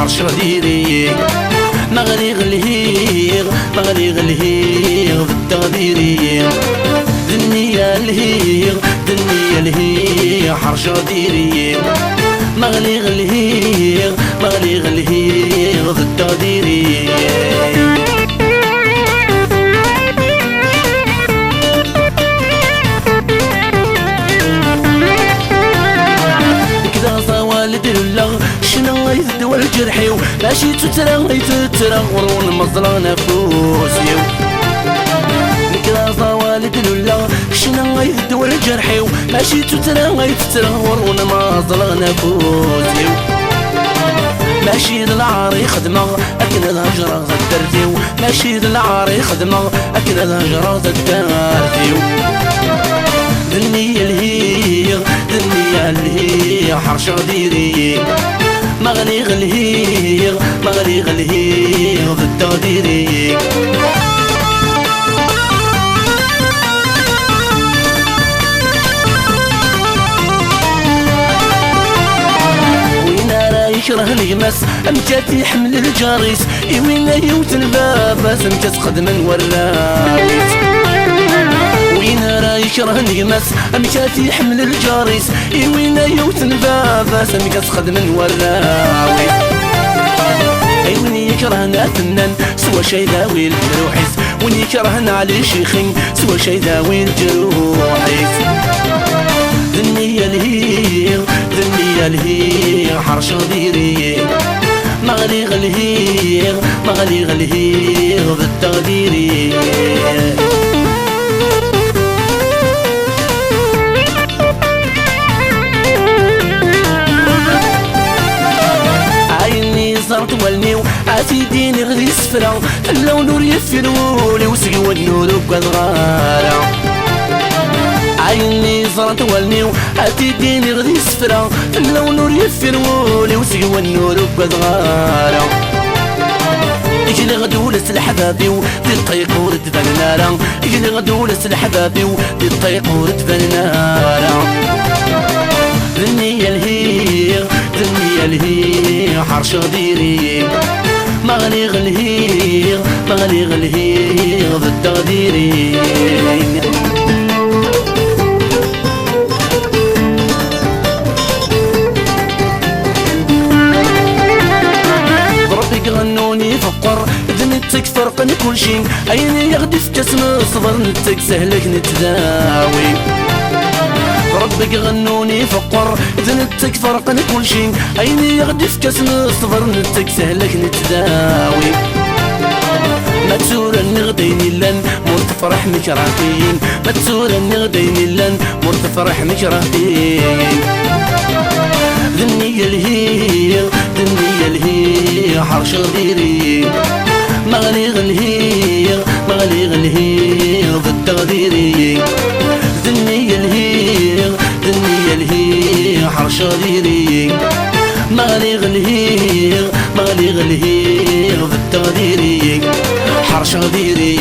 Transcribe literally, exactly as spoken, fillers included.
Ḥerceɣ diri, ma ɣliɣ lhiɣ, ma ɣliɣ lhiɣ d ddeɣ diri. D nniya lhiɣ, d nniya lhiɣ, ḥerceɣ diri. Ma ɣliɣ lhiɣ, ma ɣliɣ lhiɣ d ddeɣ diri. Nekk d aẓawal d lulleɣ, ccna ay d ddwa lǧerḥ-iw, mačči d tuttra ay tettreɣ ɣur-wen meẓleɣ afus-iw. Nekk d aẓawal d lulleɣ, ccna ay d ddwa lǧerḥ-iw, mačči d tuttra ay tettreɣ ɣur-wen meẓleɣ afus-iw. Mačči d lɛar i xedmeɣ akken ad hejreɣ taddart-iw, mačči d lɛar i xedmeɣ akken ad hejreɣ taddart-iw. D nniya lhiɣ, d nniya lhiɣ, ḥerceɣ diri. Ma ɣliɣ lhiɣ, ma ɣliɣ lhiɣ d ddeɣ diri. Win ara ikrhen gma-s, amek ad t-iḥemmel lǧar-is? I winna yewten baba-s, amek ad t-xedmen warraw-is? Win ara ikrhen gma-s, amek ad t-iḥemmel lǧar-is? I winna yewten baba-s, amek ad t-xedmen warraw-is? I win i ikrhen at nnan, s wacu ay dawi leǧruḥ-is? Win ikrhen Ɛli Cixi, s wacu ay dawi leǧruḥ-is? D nniya lhiɣ, d nniya lhiɣ, ḥerceɣ diri. Ma ɣliɣ lhiɣ, ma ɣliɣ lhiɣ d ddeɣ diri. Ayen i ẓrant wallen-iw, ad t-id-iniɣ di sefra, fell-awen ur yeffir wul-iw, seg-wen ur ugadeɣ ara. Ayen i ẓrant wallen-iw, ad t-id-iniɣ di sefra, fell-awen ur yeffir wul-iw, seg-wen ur ugadeɣ ara. Gliɣ-d ula s leḥbab-iw, di ṭṭiq ur d-banen ara. Gliɣ-d ula s leḥbab-iw, di ṭṭiq ur d-banen ara. D nniya lhiɣ, d nniya lhiɣ, ḥerceɣ diri. Ma ɣliɣ lhiɣ, ma ɣliɣ lhiɣ d ddeɣ diri. D Rebbi iɣennun ifeqqer, d netta i iferqen kulci. Ayen i aɣ-d-ifka s ṣṣber, netta i isehlen ad t-ndawi. D Rebbi iɣennun ifeqqer, d netta i iferqen kulci. Ayen i aɣ-d-ifka s ṣṣber, netta i isehlen ad t-ndawi. Ma d tura nniɣ-d ayen illan, ma ur tefreḥ nekreh-iyi. Ma d tura nniɣ-d ayen illan, ma ur tefreḥ nekreh-iyi. D nniya lhiɣ, d nniya lhiɣ, ḥerceɣ diri. Ma ɣliɣ lhiɣ, ma ɣliɣ lhiɣ d ddeɣ diri. D nniya lhiɣ, d nniya lhiɣ, ḥerceɣ diri. Ma ɣliɣ lhiɣ, ma ɣliɣ lhiɣ d ddeɣ diri. Ḥerceɣ diri.